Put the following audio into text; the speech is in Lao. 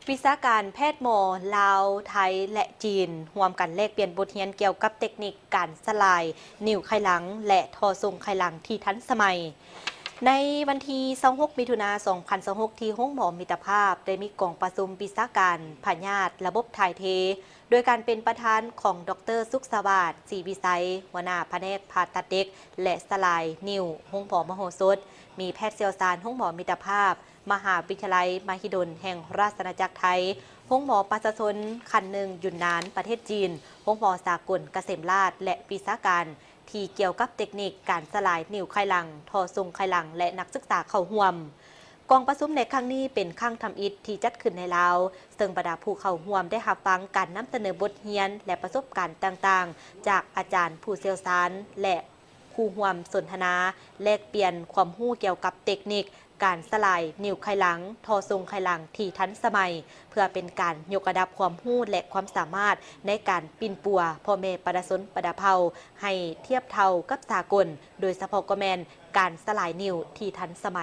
ວິຊາການແພດໝໍລາວ, ໄທ ແລະ ຈີນ ຮ່ວມກັນແລກປ່ຽນບົດຮຽນກ່ຽວກັບເຕັກນິກການສະຫຼາຍນິ້ວໄຂຫຼັງ ແລະ ທໍ່ສົ່ງໄຂຫຼັງທີ່ທັນສະໄໝ. ໃນວັນທີຊາວຫົກ ມິຖຸນາ ສອງພັນຊາວຫົກ ທີ່ໂຮງໝໍມິດຕະພາບ ໄດ້ມີກອງປະຊຸມວິຊາການພະຍາດລະບົບຖ່າຍເທ ໂດຍການເປັນປະທານຂອງ ດອກເຕີ ສຸກສະຫວາດ ສີວິໄຊ, ຫົວໜ້າພະແນກຜ່າຕັດເດັກ ແລະ ສະຫຼາຍນິ້ວ ໂຮງໝໍມະໂຫສົດ, ມີແພດຊ່ຽວຊານໂຮງໝໍມິດຕະພາບ, ມະຫາວິທະຍາໄລມະຫິດົນແຫ່ງລາຊະອານາຈັກໄທ, ໂຮງໝໍປະຊາຊົນຄັນໜຶ່ງຢູນນານ ປະເທດຈີນ, ໂຮງໝໍສາກົນກະເສມລາດ ແລະ ວິຊາການທີ່ກ່ຽວກັບເຕັກນິກການສະຫຼາຍນິ້ວໄຂຫຼັງ, ທໍ່ສົ່ງໄຂຫຼັງ ແລະ ນັກສຶກສາເຂົ້າຮ່ວມ. ກອງປະຊຸມໃນຄັ້ງນີ້ເປັນຄັ້ງທຳອິດທີ່ຈັດຂຶ້ນໃນລາວ, ເຊິ່ງບັນດາຜູ້ເຂົ້າຮ່ວມໄດ້ຮັບຟັງການນຳສະເໜີບົດຮຽນ ແລະ ປະສົບການຕ່າງໆ ຈາກອາຈານຜູ້ຊ່ຽວຊານ ແລະ ຄູ່ຮ່ວມສົນທະນາ, ແລກປ່ຽນຄວາມຮູ້ກ່ຽວກັບເຕັກນິກການສະຫຼາຍນິ້ວໄຂຫຼັງ, ທໍ່ສົ່ງໄຂຫຼັງທີ່ທັນສະໄໝ, ເພື່ອເປັນການຍົກລະດັບຄວາມຮູ້ ແລະ ຄວາມສາມາດໃນການປິ່ນປົວພໍ່ແມ່ປະຊາຊົນບັນດາເຜົ່າໃຫ້ທຽບເທົ່າກັບສາກົນ, ໂດຍສະເພາະກໍແມ່ນການສະຫຼາຍນິ້ວທີ່ທັນສະໄໝ.